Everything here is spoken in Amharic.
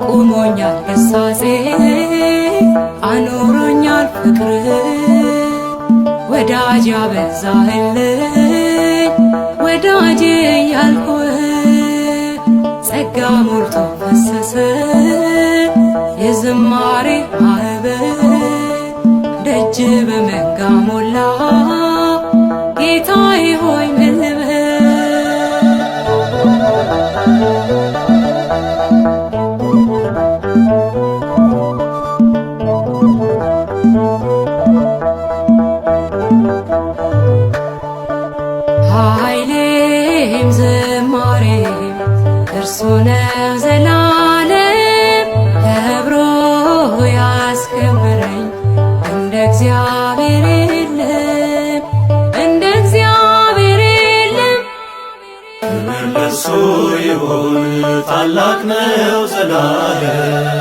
ቁሞኛል ግሳጼ አኑሮኛል ፍቅር ወዳጅ ያበዛህልኝ ወዳጅ ያልኩህ ጸጋ ሞልቶ ፈሰሰ የዝማሬ ማዕበል ደጅ በመንጋ ሞላ ጌታዬ ሆይ ምን ልበል? ኃይሌም ዝማሬም እርሱ ነው ዘላለም ከብሮ ያስከበረኝ እንደ እግዚአብሔር የለም፣ እንደ እግዚአብሔር የለም። ክብር ለእርሱ ይሁን፣ ታላቅ ነው ዘላለም።